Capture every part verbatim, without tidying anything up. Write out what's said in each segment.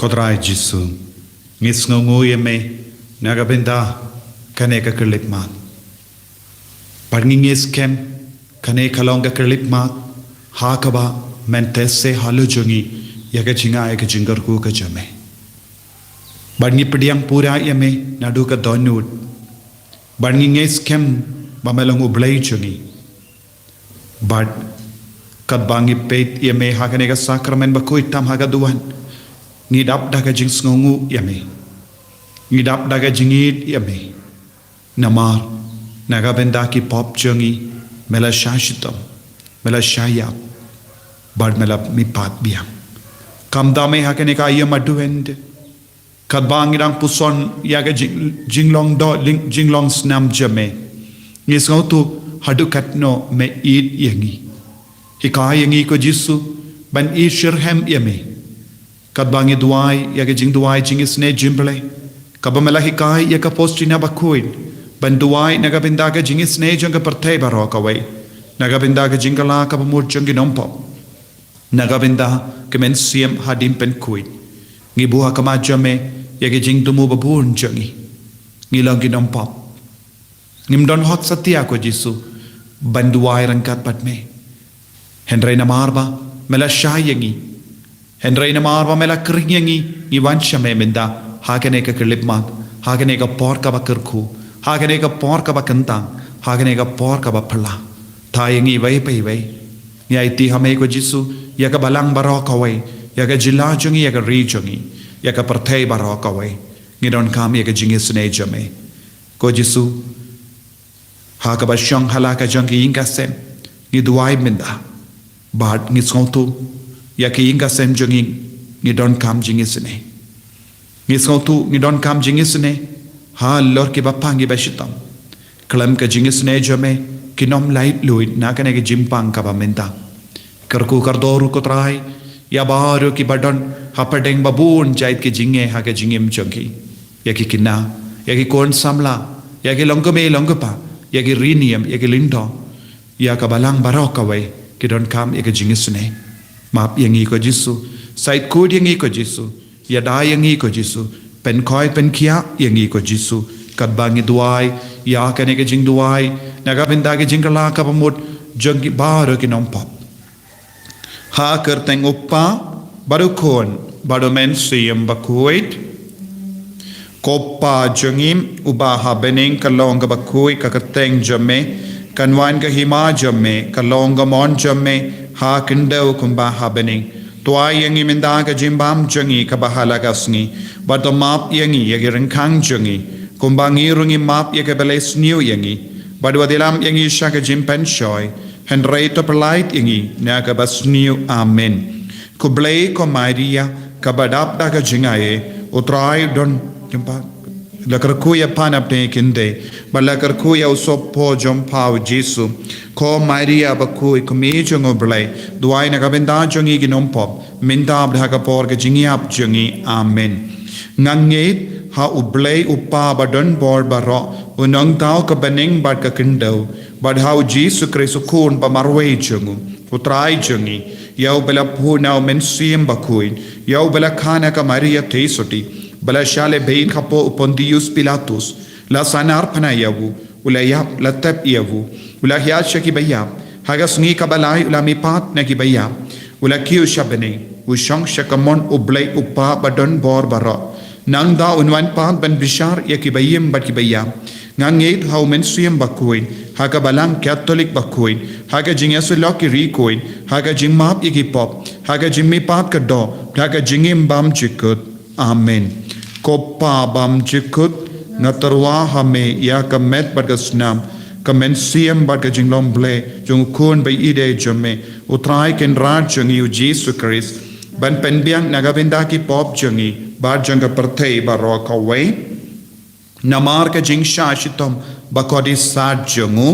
Ko Trai Jisu, ngi sngewnguh ïa me na ka bynta kane ka khyllipmat. Bad ngi ngeit skhem kane ka long ka khyllipmat ha kaba men teh seh halor jong ngi ïa ka jingaiei ka jingkyrkhu ka jong me. Bad ngi pdiang pura ïa me naduh ka dohnud. Bad ngi ngeit skhem ba me long U Blei jong ngi. Bad katba ngi peit ïa me ha kane ka sakramen bakhuid tam ha ka duwan, ngi dap da ka jingsngewnguh ïa me. Ngi dap da ka jingïeit ïa me. Namar na ka bynta ki pop jong ngi me la shah shitom, me la shah ïap, bad me la mihpat biang. Kumta me ha kane ka ïa maduwen de, katba ngi dang puson ïa ka jing, jinglong doh, ling, jinglong snam jong me, ngi sngewthuh haduh katno me ïeit ïa ngi. Hikai ïa ngi ko Jisu ban ïeit shitrhem ïa me. Katba ngi duwai ïa ka jingduwai jingisynei jong U Blei, kaba me la hikai ïa ka Postina bakhuid ban duwai na ka bynta ka jingisynei jong ka pyrthei baroh kawei, na ka bynta ka jingkylla kaba mut jong ki nongpop, na ka bynta ka mynsiem hadien pynkhuid. Ngi buh ha khmat jong me ïa ka jingthmu babun jong ngi. Ngi long ki nongpop. Ngim don hok satia ko Jisu ban duwai ryngkat bad me. Hynrei namar ba me la shah ïa ngi, hynrei namar ba me la khring ïa ngi, ngi wan sha me mynta ha kane ka khyllipmat, ha kane ka por kaba kyrkhu, ha kane ka por kaba kyntang, ha kane ka por kaba phylla. Thaw ïa ngi iwei pa iwei. Ngi aiti ha me ko Jisu ïa ka balang baroh kawei, ïa ka jylla jong ngi, ïa ka ri jong ngi, ïa ka pyrthei baroh kawei. Ngi donkam ïa ka jingisynei jong me ko Jisu. Ha kaba shong ha la ka jong ki ïing ka sem ngi duwai mynta, bad ngi sngewthuh ïa ki ïing ka sem jong ngi, ngi donkam jingisynei. Ngi sngewthuh ngi donkam jingisynei halor kiba pang kiba shitom. Khlem ka jingisynei jong me kin ym laitluid na kane ka jingpang kaba mynta. Kyrkhu kyrdoh ruh ko Trai ïa baroh kiba don hapdeng babun jait ki jingeh ha ka jingim jong ki. Ïa ki khynnah, ïa ki khun samla, ïa ki longkmie longkpa, ïa ki riewniam, ïa ki lyngdoh, ïa ka balang baroh kawei, ki donkam ïa ka jingisynei. Map ïa ngi ko Jisu, sait khuid ïa ngi ko Jisu, ïada ïa ngi ko Jisu, pynkhoi pynkhiah ïa ngi ko Jisu. Katba ngi duwai ïa kane ka jingduwai na ka bynta ka jingkylla kaba mut jong ki baroh ki nongpop. Ha ka kyrteng U Kpa, bad U Khun, bad U Mynsiem Bakhuid. Ko Pa jong ngi uba ha bneng, ka long kaba khuid ka kyrteng jong me, kan wan ka hima jong me, ka long ka mon jong me ha khyndew kumba ha bneng. To ai ïa ngi mynta ka jingbam jong ngi kaba ha la ka sngi, bad to map ïa ngi ïa ki ryngkhang jong ngi, kumba ngi ruh ngi map ïa kiba leh sniew ïa ngi, bad wat ïalam ïa ngi sha ka jingpynshoi, hynrei to pyllait ïa ngi na kaba sniew. Amen. Khublei ko Maria, kaba dap da ka jingaiei, U Trai u don jong pha. La kyrkhu ïa pha napdeng ki khyndai, bad la kyrkhu ïa u sohpop jong pha U Jisu. Ko Maria bakhuid, ko Kmie jong U Blei, duwai na ka bynta jong ngi ki nongpop, mynta bad ha ka por ka jingïap jong ngi. Amen. Nga ngeit ha U Blei U Kpa ba don bor baroh, u nongthaw ka bneng bad ka khyndew, bad ha U Jisu Khrist U Khun ba marwei jong u, U Trai jong ngi, ïa uba la phuh na U Mynsiem Bakhuid, ïa uba la kha na ka Maria Theisotti, ba la shah lehbeiñ hapoh u Pontius Pilatus, la sahnarphna ïa u, u la ïap, la tep ïa u, u la hiar sha kiba ïap, ha ka sngi kaba lai u la mihpat na kiba ïap, u la kiew sha bneng, u shong sha kamon U Blei U Kpa ba don bor baroh. Nangta un wan pat ban bishar ïa kiba im bad kiba ïap. Nga ngeit ha U Mynsiem Bakhuid, ha ka Balang Katholik bakhuid, ha ka jingïasyllok ki riewkhuid, ha ka jingmap ïa ki pop, ha ka jingmihpat ka doh, ha ka jingim bymjukut. Amen. Ko Pa bymjukut, nga tyrwa ha me ïa ka met bad ka snam, ka mynsiem bad ka jinglong Blei jong U Khun ba ïeidei jong me, U Trai Kynrad jong ngi U Jisu Khrist, ban pynbiang na ka bynta ki pop jong ngi bad jong ka pyrthei baroh kawei. Namar ka jingshah shitom bakordit sat jong u,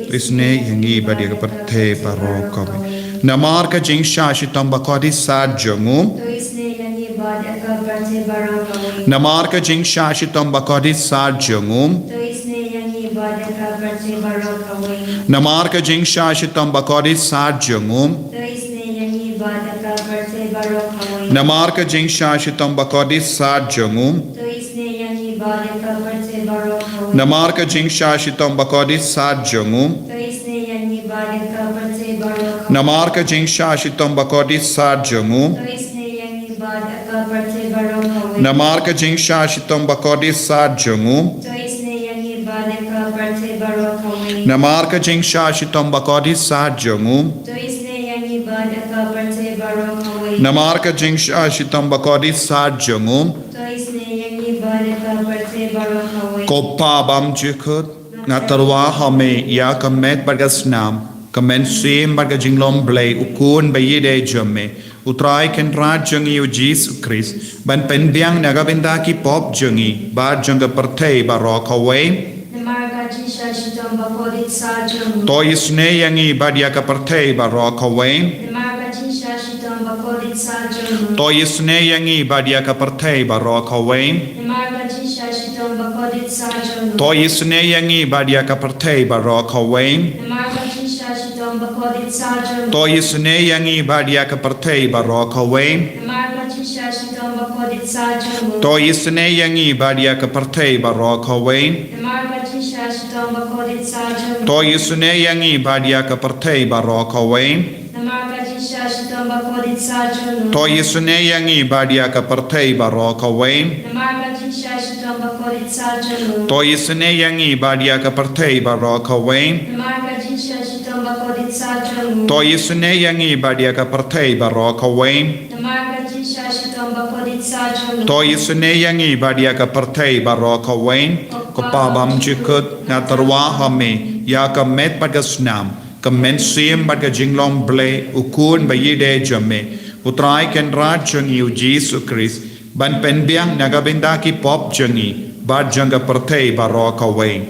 to isynei ïa ngi bad ïa ka pyrthei baroh kawei. Namar ka jingshah shitom bakordit sat jong u. To isynei ïa ngi bad ïa ka pyrthei baroh kawei. Namar ka jingshah shitom bakordit sat jong u. To isynei ïa ngi bad ïa ka pyrthei baroh kawei. Namar ka jingshah shitom bakordit sat jong u. To isynei ïa ngi bad ïa ka pyrthei baroh kawei. Namar ka jingshah shitom bakordit sat jong u. To isynei ïa ngi bad ïa ka pyrthei baroh kawei. Namar ka jingshah shitom bakordit sat jong u. To isynei ïa ngi bad ïa ka pyrthei baroh kawei. Namar ka jingshah shitom bakordit sat jong u. To isynei ïa ngi bad ïa ka pyrthei baroh kawei. Namar ka jingshah shitom bakordit sat jong u. To isynei ïa ngi bad ïa ka pyrthei baroh kawei. Namar ka jingshah shitom bakordit sat jong u. To isynei ïa ngi bad ïa ka pyrthei baroh kawei. Namar ka jingshah shitom bakordit sat jong u. To isynei ïa ngi bad ïa ka pyrthei baroh kawei. Ko Pa bymjukut, nga tyrwa ha me ïa ka met bad ka snam, ka mynsiem bad ka jinglong Blei u Khun baïadei jong me, U Trai Kynrad jong ngi U Jisu Khrist, ban pynbiang na ka bynta ki pop jong ngi bad jong ka pyrthei baroh kawei. Namar ka jingshah shitom bakordit sat jong u. To isynei ïa ngi bad ïa ka pyrthei baroh kawei. Namar ka jingshah shitom bakordit sat jong u. To isynei ïa ngi bad ïa ka pyrthei baroh kawei. Namar ka jingshah shitom bakordit sat jong u. To isynei ïa ngi bad ïa ka pyrthei baroh kawei. Namar ka jingshah shitom bakordit sat jong u. To isynei ïa ngi bad ïa ka pyrthei baroh kawei. Namar ka jingshah shitom bakordit sat jong u. To isynei ïa ngi bad ïa ka pyrthei baroh kawei. Namar ka jingshah shitom bakordit sat jong u. To isynei ïa ngi bad ïa ka pyrthei baroh kawei. Namar ka jingshah shitom bakordit sat jong u. To isynei ïa ngi bad ïa ka pyrthei baroh kawei. Namar ka jingshah shitom bakordit sat jong u. To isynei ïa ngi bad ïa ka pyrthei baroh kawei. Namar ka jingshah shitom bakordit sat jong u. To isynei ïa ngi bad ïa ka pyrthei baroh kawei. Namar ka jingshah shitom bakordit sat jong u. To isynei ïa ngi bad ïa ka pyrthei baroh kawei. Ko Pa bymjukut, nga tyrwa ha me ïa ka met bad ka snam, ka mynsiem bad ka jinglong Blei u Khun baïadei jong me, U Trai Kynrad jong ngi U Jisu Khrist, ban pynbiang na ka bynta ki pop jong ngi bad jong ka pyrthei baroh kawei.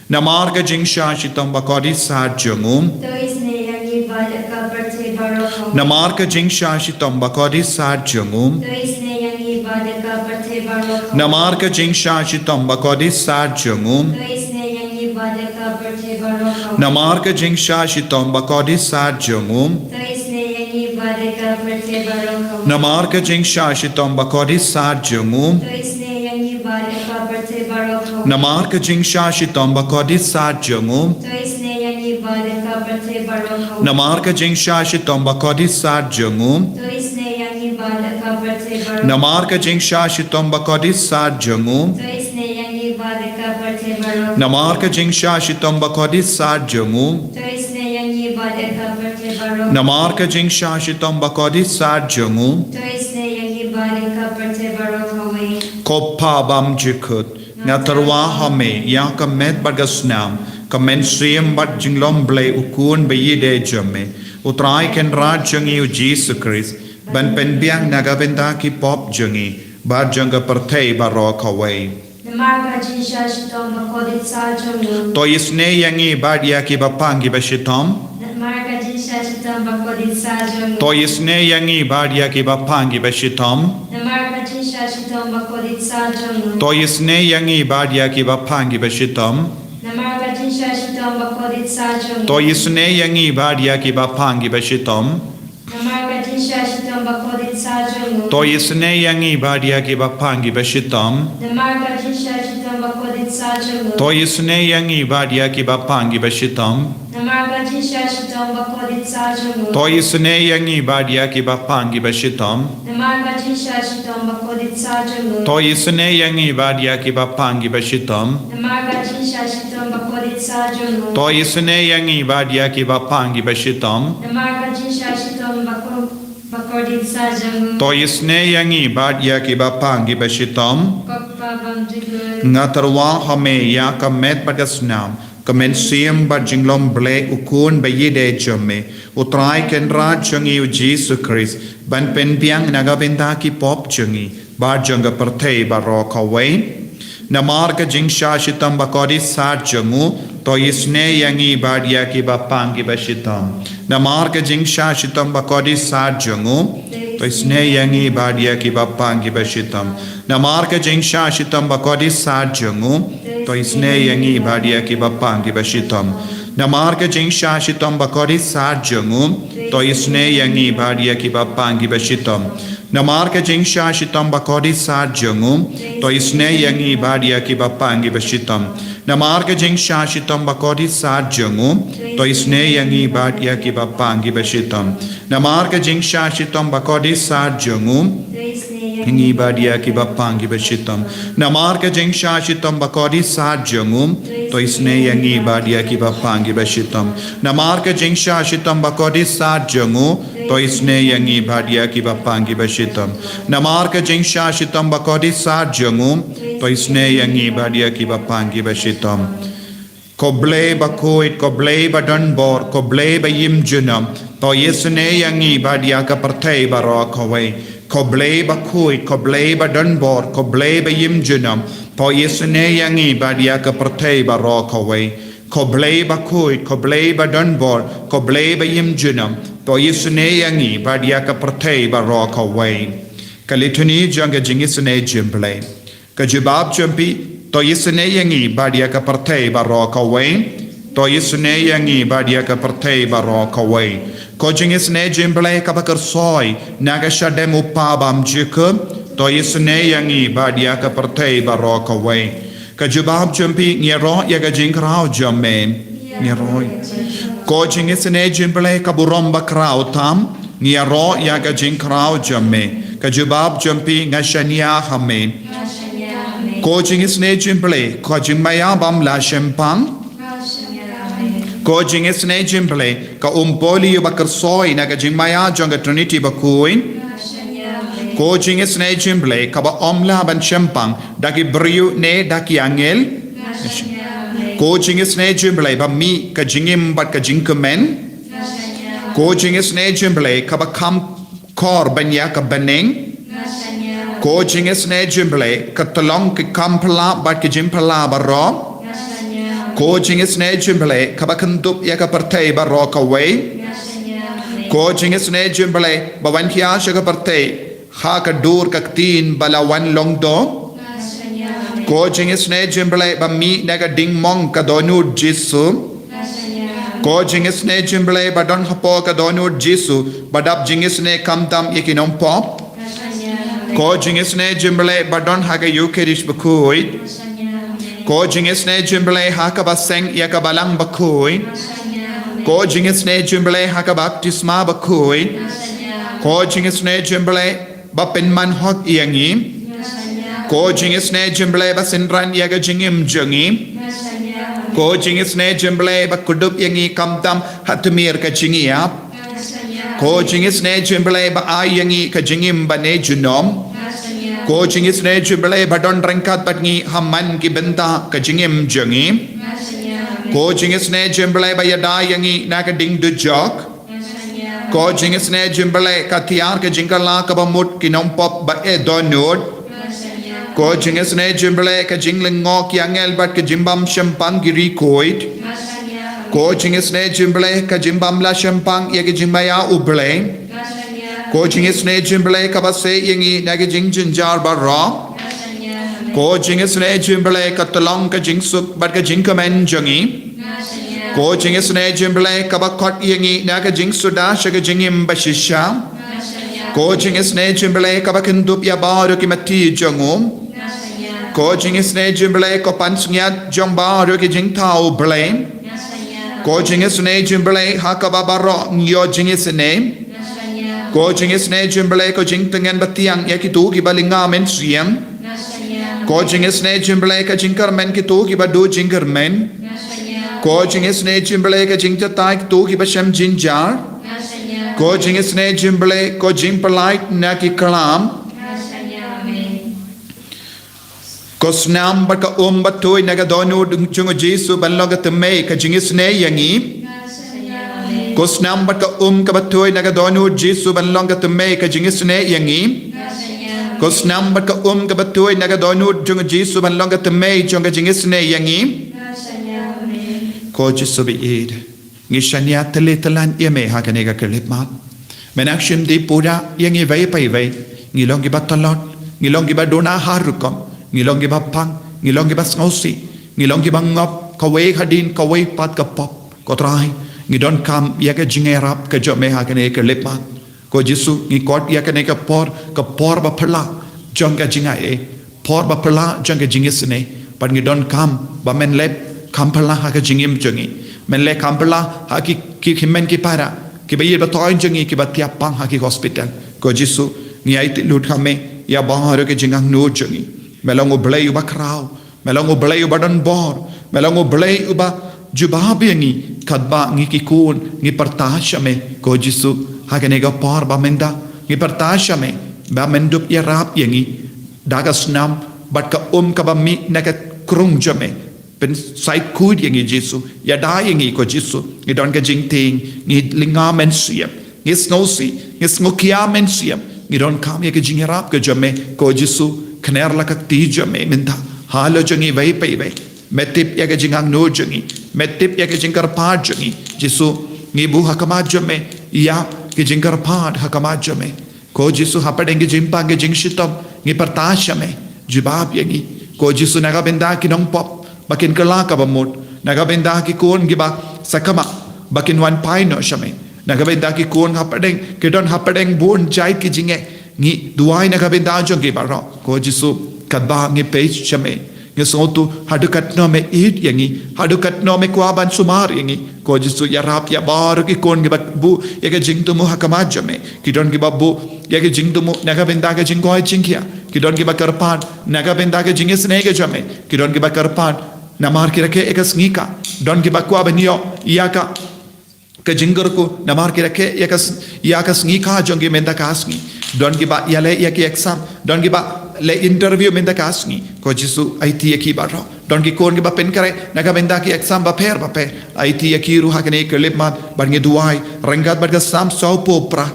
Namar ka jingshah shitom bakordit sat jong u. To isynei ïa ngi bad ïa ka pyrthei baroh kawei. Namar ka jingshah shitom bakordit sat jong u. To isynei ïa ngi bad ïa ka pyrthei baroh kawei. Namar ka jingshah shitom bakordit sat jong u. To isynei ïa ngi bad ïa ka pyrthei baroh kawei. Namar ka jingshah shitom bakordit sat jong u. To isynei ïa ngi bad ïa ka pyrthei baroh kawei. Namar ka jingshah shitom bakordit sat jong u. To isynei ïa ngi bad ïa ka pyrthei baroh kawei. Namar ka jingshah shitom bakordit sat jong u. To isynei ïa ngi bad ïa ka pyrthei baroh kawei. Namar ka jingshah shitom bakordit sat jong u. To isynei ïa ngi bad ïa ka pyrthei baroh. Namar ka jingshah shitom bakordit sat jong u. To isynei ïa ngi bad ïa ka pyrthei baroh. Namar ka jingshah shitom bakordit sat jong u. To isynei ïa ngi bad ïa ka pyrthei baroh. Namar ka jingshah shitom bakordit sat jong u. To isynei ïa ngi bad ïa ka pyrthei baroh kawei. Ko Pa bymjukut, nga tyrwa ha me ïa ka met bad ka snam, ka mynsiem bad jinglong Blei u Khun baïadei jong me, U Trai Kynrad jong ngi U Jisu Khrist, ban pynbiang na ka bynta ki pop jong ngi bad jong ka pyrthei baroh kawei. Namar ka jingshah shitom bakordit sat jong u. To isynei ïa ngi bad ïa kiba pang kiba shitom. Namar ka jingshah shitom bakordit sat jong u. To isynei ïa ngi bad ïa kiba pang kiba shitom. Namar ka jingshah shitom bakordit sat jong u. To isynei ïa ngi bad ïa kiba pang kiba shitom. Namar ka jingshah shitom bakordit sat jong u. To isynei ïa ngi bad ïa kiba pang kiba shitom. Namar ka jingshah shitom bakordit sat jong u. To isynei ïa ngi bad ïa kiba pang kiba shitom. Namar ka jingshah shitom bakordit sat jong u. To isynei ïa ngi bad ïa kiba pang kiba shitom. Namar ka jingshah shitom bakordit sat jong u. To isynei ïa ngi bad ïa kiba pang kiba shitom. Namar ka jingshah shitom bakordit sat jong u. To isynei ïa ngi bad ïa kiba pang kiba shitom. Namar ka jingshah shitom bakordit sat jong u. To isynei ïa ngi bad ïa kiba pang kiba shitom. Namar ka jingshah shitom bakor-, bakordit sat jong u. To isynei ïa ngi bad ïa kiba pang kiba shitom. Ko Pa bymjukut. Nga tyrwa ha me ïa ka met bad ka snam, ka mynsiem bad jinglong Blei u Khun baïadei jong me, U Trai Kynrad jong ngi U Jisu Khrist, ban pynbiang na ka bynta ki pop jong ngi bad jong ka pyrthei baroh kawei. Namar ka jingshah shitom bakordit sat jong u, to isynei ïa ngi bad ïa kiba pang kiba shitom. Namar ka jingshah shitom bakordit sat jong u, to isynei ïa ngi bad ïa ki bapang ki bashitom. Namar ka jingshah shitom bakordit sat jong u, to isynei ïa ngi bad ïa ki bapang ki bashitom. Namar ka jingshah shitom bakordit sat jong u, to isynei ïa ngi bad ïa ki bapang ki bashitom. Namar ka jingshah shitom bakordit sat jong u, to isynei ïa ngi bad ïa ki bapang ki bashitom. Namar ka jingshah shitom bakordit sat jong u, to isynei ïa ngi bad ïa ki bapang ki bashitom. Namar ka jingshah shitom bakordit sat jong u, ngi bad ïa ki bapang ki bashitom. Namar ka jingshah shitom bakordit sat jong u, to isynei ïa ngi bad ïa ki bapang ki bashitom. Namar ka jingshah shitom bakordit sat jong u, to isynei ïa ngi bad ïa ki bapang ki bashitom. Namar ka jingshah shitom bakordit sat jong u, to isynei ïa ngi bad ïa ki bapang ki bashitom. Ko Blei bakhuid, ko Blei badonbor, ko Blei baïm junom, to isynei ïa ngi bad ïa ka pyrthei baroh kawei. Ko Blei bakhuid, ko Blei badonbor, ko Blei baïm junom, to isynei ïa ngi bad ïa ka pyrthei baroh kawei. Ko Blei bakhuid, ko Blei badonbor, ko Blei baïm junom, to isynei ïa ngi bad ïa ka pyrthei baroh kawei. Ka lituni jong ka jingisynei jingblei. Ka jubab jong phi, to isynei ïa ngi bad ïa ka pyrthei baroh kawei. To isynei ïa ngi bad ïa ka pyrthei baroh kawei. Ko jingisynei jingblei kaba kyrsoi na ka shadem u Kpa bymjukut, to isynei ïa ngi bad ïa ka pyrthei baroh kawei. Ka jubab jong phi, ngi ïaroh ïa ka jingkhraw jong me. Ngi ïaroh. Ko jingisynei jingblei ka burom bakhraw tam, ngi ïaroh ïa ka jingkhraw jong me. Ka jubab jong phi, nga shaniah ha me. Ko jingisynei jingblei, ko jingmaïa bym lah shempang. Ko jingisynei jingblei, ka umpoli uba kyrsoi na ka jingmaïa jong ka Trinity bakhuid. Ko jingisynei jingblei, kaba ym lah ban shempang da ki briew ne da ki angel. Ko jingisynei jingblei, ba mih ka jingim bad ka jingkmen. Ko jingisynei jingblei, kaba kham khor ban ïa ka bneng. Ko jingisynei jingblei, ka tyllong ki kam phylla bad ki jingphylla baroh. Ko jingisynei jingblei, kaba kyndup ïa ka pyrthei baroh kawei. Ko jingisynei jingblei, ba wan khia sha ka pyrthei ha ka dur ka ktien ba la wan lyngdoh. Ko jingisynei jingblei, ba mih na ka ding mong ka dohnud Jisu. Ko jingisynei jingblei, ba don hapoh ka dohnud Jisu, ba dap jingisynei khamtam ïa ki nongpop. Ko jingisynei jingblei, ba don ha ka Eucharist bakhuid. Ko jingisynei jingblei, ha kaba seng ïa ka balang bakhuid. Ko jingisynei jingblei, ha ka baptisma bakhuid. Ko jingisynei jingblei, ba pynman hok ïa ngi. Ko jingisynei jingblei, ba synran ïa ka jingim jong ngi. Ko jingisynei jingblei, ba kdup ïa ngi khamtam ha tmier ka jingïap. Ko jingisynei jingblei, ba ai ïa ngi ka jingim bane junom. Ko jingisynei jingblei, ba don ryngkat bad ngi ha man ki bynta ka jingim jong ngi. Ko jingisynei jingblei, ba ïada ïa ngi na ka ding dujok. Ko jingisynei jingblei, ka tiar ka jingkylla kaba mut ki nongpop ba eh dohnud. Ko jingisynei jingblei, ka jinglyngngoh ki angel bad ka jingbym shempang ki riewkhuid. Ko jingisynei jingblei, ka jingbym lah shempang ïa ka jingmaïa U Blei. Ko jingisynei jingblei, kaba sei ïa ngi na ka jingjynjar baroh. Ko jingisynei jingblei, ka tyllong ka jingsuk bad ka jingkmen jong ngi. Ko jingisynei jingblei, kaba khot ïa ngi na ka jingsuda sha ka jingim bashisha. Ko jingisynei jingblei, kaba kyndup ïa baroh ki matti jong u. Ko jingisynei jingblei, ko pansngiat jong baroh ki jingthaw Blei. Ko jingisynei jingblei, ha kaba baroh ngi ïoh jingisynei. Ko jingisynei jingblei, ko jingtngen batiang ïa kito kiba lynga mynsiem. Ko jingisynei jingblei, ka jingkyrmen kito kiba duh jingkyrmen. Ko jingisynei jingblei, ka jingjatai kito kiba shem jynjar. Ko jingisynei jingblei, ko jingpyllait na ki klam. Ko snam bad ka um ba tuid na ka dohnud jong u Jisu ban long ka tymmen ka jingisynei ïa ngi. Ko snam bad ka um kaba tuid na ka dohnud Jisu ban long ka tymmen ka jingisynei ïa ngi. Ko snam bad ka um kaba tuid na ka dohnud jong u Jisu ban long ka tymmen jong ka jingisynei ïa ngi. Ko Jisu baieit. Ngi shaniah tylli tyllan ïa me ha kane ka khyllipmat. Men nang shim dih pura ïa ngi iwei pa iwei. Ngi long kiba tlot, ngi long kiba duna har rukom, ngi long kiba pang, ngi long kiba sngewsih, ngi long kiba ngop kawei hadien kawei pat ka pop. Ko Trai, ngi donkam ïa ka jingïarap ka jong me ha kane ka khyllipmat. Ko Jisu, ngi khot ïa kane ka por, ka por ba phylla jong ka jingai, por ba phylla jong ka jingisynei. Bad ngi donkam ba men leh kham phylla ha ka jingim jong ngi. Men leh kham phylla ha ki, ki, ki hynmen ki para, kiba ïeit ba thoh jong ngi, kiba thiah pang ha ki hospital. Ko Jisu, ngi aiti lut ha me ïa baroh ki jingangnud jong ngi. Me long U Blei uba khraw, me long U Blei uba don bor, me long U Blei uba jubab ïa ngi katba ngi ki khun ngi pyrta sha me. Ko Jisu, ha kane ka por ba mynta ngi pyrta sha me ba men dup ïarap ïa ngi da ka snam bad ka um kaba mih na ka krung jong me. Pynsaid khuid ïa ngi Jisu, ïada ïa ngi ko Jisu. Ngi don ka jingtieng, ngi lynga Mynsiem, ngi sngewsih, ngi sngewkhia Mynsiem. Ngi donkam ïa ka jingïarap ka jong me ko Jisu. Kner la ka kti jong me mynta halor jong ngi iwei pa iwei. Me tip ïa ka jingangnud jong ngi, me tip ïa ka jingkyrpad jong ngi. Jisu, ngi buh ha khmat jong me ïa ka jingkyrpad ha khmat jong me. Ko Jisu, hapdeng ki jingpang ki jingshitom, ngi pyrta sha me, jubab ïa ngi. Ko Jisu, na ka bynta ki nongpop ba kin kylla kaba mut, na ka bynta ki khun kiba sakma ba kin wan phai noh sha me, na ka bynta ki khun hapdeng, ki don hapdeng bun jait ki jingeh, ngi duwai na ka bynta jong ki baroh. Ko Jisu, katba ngi peit sha me, ngi sngewthuh haduh katno me ïeit ïa ngi, haduh katno me kwah ban sumar ïa ngi. Ko Jisu, ïarap ïa baroh ki khun kiba buh ïa ka jingthmu ha khmat jong me. Ki don kiba buh ïa ka jingthmu na ka bynta ka jingkoit jingkhiah. Ki don kiba kyrpad na ka bynta ka jingisynei ka jong me. Ki don kiba kyrpad namar ki rakhe ïa ka sngi ka. Don kiba kwah ban ïoh ïa ka, ka jingkyrkhu namar ki rakhe ïa ka s-, ïa ka sngi ka jong ki mynta ka sngi. Don kiba ïaleh ïa ki exam, don kiba leh interview mynta ka sngi. Ko Jisu, aiti ïa ki baroh. Don ki khun kiba pynkhreh na ka bynta ki exam bapher bapher. Aiti ïa ki ruh ha kane ka khyllipmat, bad ngi duwai ryngkat bad ka Salm sawphew phra.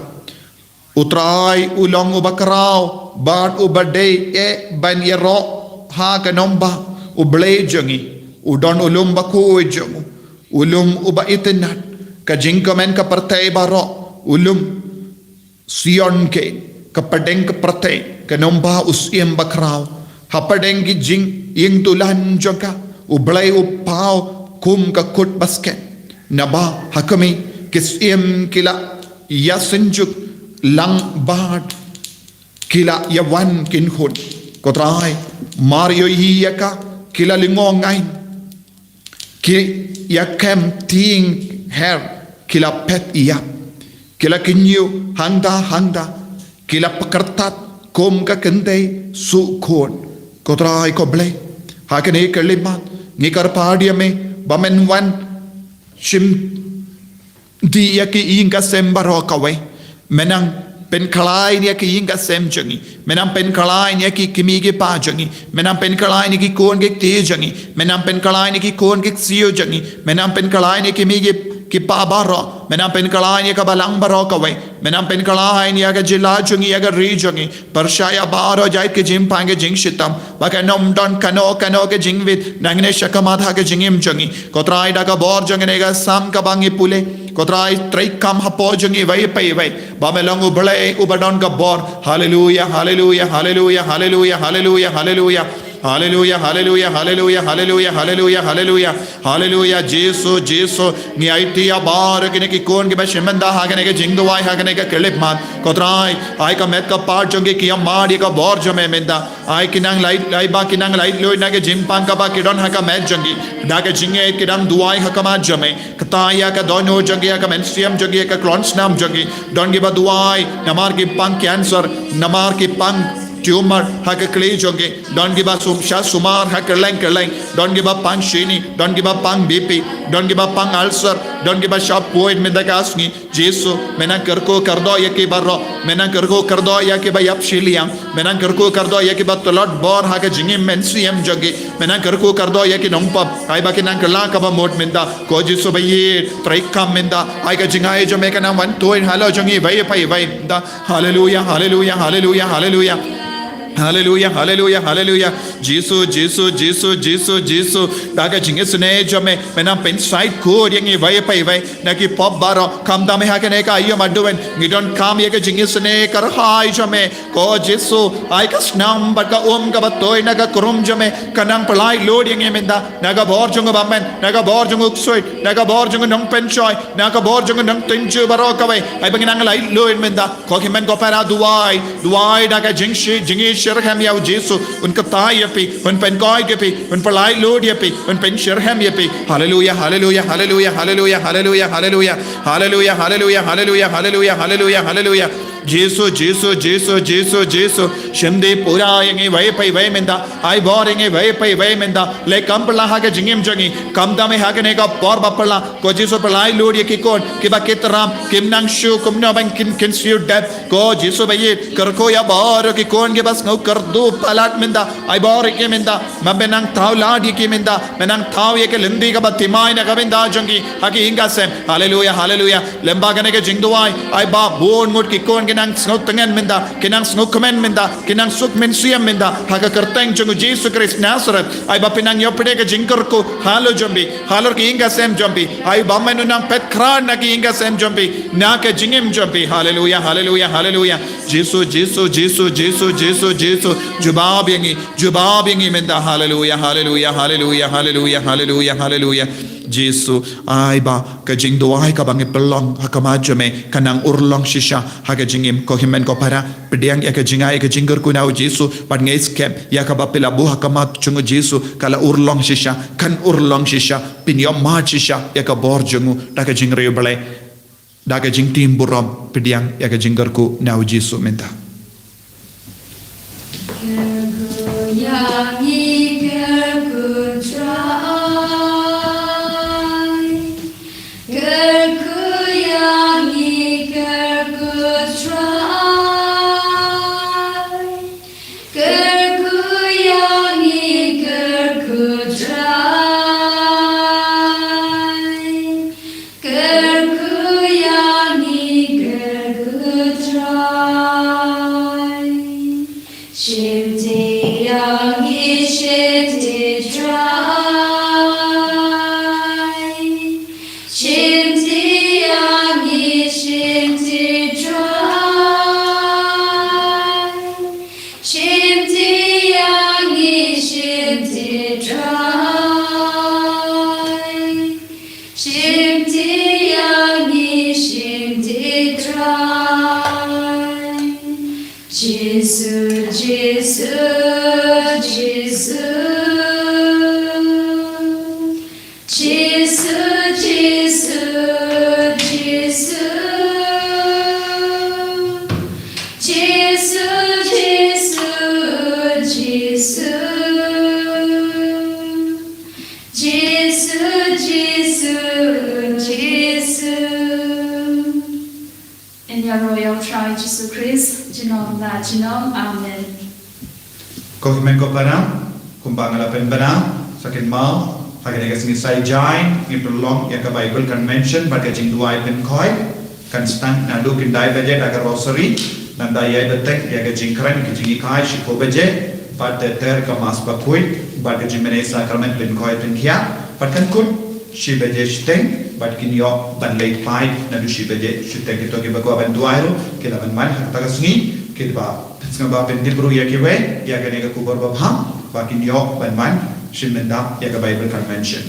U Trai u long uba khraw bad uba dei eh ban ïaroh ha ka nongbah. U Blei jong ngi u don u lum bakhuid jong u, u lum uba itynnad. Ka jingkmen ka pyrthei baroh, u lum Sion kein, ka pdeng ka pyrthei, ka nongbah u Syiem bakhraw. Hapdeng ki jingïeng dulan jong ka, U Blei u paw kum ka kut basket. Naba ha khmih ki syiem ki la ïasynjuk lang bad ki la ïawan kynhun. Ko Trai, mar ïohi ïa ka ki la lyngngoh ngaiñ. Ki ïakhem tieng her, ki la phet ïap, ki la kynñiew hangta hangta, ki la pyrkhat kum ka kynthei suh khun. Ko Trai ko Blei, ha kane ka khyllipmat ngi kyrpad ïa me ba men wan shim dih ïa ki ïing ka sem baroh kawei. Men nang pynkhlaiñ ïa ki ïing ka sem jong ngi. Men nang pynkhlaiñ ïa ki kmie ki kpa jong ngi. Men nang pynkhlaiñ ïa ki khun ki kti jong ngi. Men nang pynkhlaiñ ïa ki khun ki ksiew jong ngi. Men nang pynkhlaiñ ïa ki kmie ki, ki kpa baroh. Men nang pynkhlaiñ ïa ka balang baroh kawei. Men nang pynkhlaiñ ïa ka jylla jong ngi, ïa ka ri jong ngi. Pyrshah ïa baroh jait ki jingpang ki jingshitom. Ba kan ym don kano kano ka jingwit nangne shakhmat ha ka jingim jong ngi. Ko Trai, da ka bor jong kane ka Salm kaba ngi pule, ko Trai, treikam hapoh jong ngi iwei pa iwei ba me long U Blei uba don ka bor. Haleluia, haleluia, haleluia, haleluia, haleluia, haleluia. Haleluia, haleluia, haleluia, haleluia, haleluia, haleluia. Haleluia, Jisu, Jisu. Ngi aiti ïa baroh kine ki khun kiba shim bynta ha kane ka jingduwai ha kane ka khyllipmat. Ko Trai, ai ka met ka phad jong ki, ki ïa mad ïa ka bor jong me mynta. Ai ki nang lait, ai ba ki nang laitluid na ka jingpang kaba ki don ha ka met jong ki. Da ka jingngeit ki dang duwai ha khmat jong me. Kata ïa ka dohnud jong ki, ïa ka mynsiem jong ki, ïa ka khlem snam jong ki. Don kiba duwai namar ki pang cancer, namar ki pang tumor ha ka khlieh jong ki. Don kiba sum, shah sumar ha kylleng kylleng. Don kiba pang shini, don kiba pang B P, don kiba pang ulcer, don kiba shah poi mynta ka sngi. Jisu, me nang kyrkhu kyrdoh ïa ki baroh, me nang kyrkhu kyrdoh ïa kiba ïap shiliang, me nang kyrkhu kyrdoh ïa kiba tlot bor ha ka jingim mynsiem jong ki, me nang kyrkhu kyrdoh ïa ki nongpop, ai ba ki nang kylla kaba mut mynta. Ko Jisu ba ïeit, treikam mynta, ai ka jingai jong me ka nang wan tuid halor jong ngi iwei pa iwei mynta. Haleluia, haleluia, haleluia, haleluia. Haleluya, haleluya, haleluya. Jisu, Jisu, Jisu, Jisu, Jisu. Da ka jingisynei jong me, men nang pynshait kut ïa ngi iwei pa iwei na ki pop baroh. Khamtam ha kane ka aïom aduan, ngi donkam ïa ka jingisynei kyrhai jong me. Ko Jisu, ai ka snam bad ka um kaba tui na ka khrum jong me, kan nang pyllait lut ïa ngi mynta. Na ka bor jong u bymman, na ka bor jong u ksuid, na ka bor jong u nongpynshoi, na ka bor jong u nongtynjuh baroh kawei, ai ba ngin nang lait lut mynta. Ko hynmen ko para, duwai, duwai da ka jingshi, jingishitrhem ïa u Jisu, un kyrteng ïa phi, un pynkoit ïa phi, un pyllait lut ïa phi, un pynshitrhem ïa phi. Haleluya, haleluya, haleluya, haleluya, haleluya, haleluya. Haleluya, haleluya, haleluya, haleluya, haleluya, haleluya. Jisu, Jisu, Jisu, Jisu, Jisu. Shim dih pura ïa ngi iwei pa iwei mynta. Ai bor ïa ngi iwei pa iwei mynta. Leh kam pynlong ha ka jingim jong ngi. Khamtam ha kane ka por ba phylla. Ko Jisu, pyllait lut ïa ki khun kiba ki tram, kim nang shu kumno ban kin, kin shu dep. Ko Jisu ba ïeit, kyrkhu ïa baroh ki khun kiba sngew kyrduh palat mynta. Ai bor ïa ki mynta. Ma men nang thaw lad ïa ki mynta. Men nang thaw ïa ki lynti kaba thymmai na ka bynta jong ki ha ki ïing ka sem. Haleluya, haleluya. Lem bad kane ka jingduwai, ai ba bun ngut ki khun ki nang sngewtngen mynta, ki nang sngewkmen mynta, ki nang suk mynsiem mynta ha ka kyrteng jong u Jisu Khrist Nasareth. Ai ba phin nang ïoh pdiang ka jingkyrkhu halor jong phi, halor ki ïing ka sem jong phi. Ai ba men u nang peit khraw na ki ïing ka sem jong phi, na ka jingim jong phi. Haleluya, haleluya, haleluya. Jisu, Jisu, Jisu, Jisu, Jisu, Jisu. Jubab ïa ngi, jubab ïa ngi mynta. Haleluya, haleluya, haleluya, haleluya, haleluya, haleluya. Jisu, ai ba ka jingduwai kaba ngi pynlong ha khmat jong me kan nang urlong shisha ha ka jingim. Ko hynmen ko para, pdiang ïa ka jingai, ïa ka jingkyrkhu na u Jisu, bad ngi skhem ïa kaba phi la buh ha khmat jong u Jisu ka la urlong shisha, kan urlong shisha. Phin ïoh mad shisha ïa ka bor jong u da ka jingriewblei, da ka jingtim burom. Pdiang ïa ka jingkyrkhu na u Jisu mynta. Kyrkhu ïa ngi, kyrkhu Trai. Kyrkhu ïa ngi, kyrkhu Trai. Kyrkhu ïa ngi, kyrkhu Trai. Kyrkhu ïa ngi, kyrkhu Trai. Shim dih ïa ngi, shim dih Trai. Shim dih ïa ngi, shim dih Trai. Shim dih ïa ngi, shim dih Trai. Shim dih ïa ngi, shim dih Trai. Jisu, Jisu, Jisu. Jisu, Jisu, Jisu. Jisu, Jisu, Jisu. Jisu, Jisu, Jisu. Yn ïaroh ïa u Trai Jisu Khrist junom la junom. Amen. Ko hynmen ko para, kumba nga la pynbna, sa kynmaw, ha kane ka sngi Saitjaiñ, ngin pynlong ïa ka Bible Convention bad ka jingduwai pynkhoit. Kan sdang naduh khyndai baje da ka Rosary, nangta ïai bteng ïa ka jingkren, ka jinghikai shiphew baje, bad ter ter ka Mass bakhuid bad ka jingmane Sakramen pynkhoit pynkhiah, bad kan kut shi baje shiteng, bad kin ïoh ban leit paid naduh shi baje shiteng. Kito kiba kwah ban duwai ruh ki lah ban wan ha kata ka sngi, kiba pynsngewbha pyntip ruh ïa kiwei ïa kane ka khubor babha ba kin ïoh ban wan sha mynta ïa ka Bible Convention.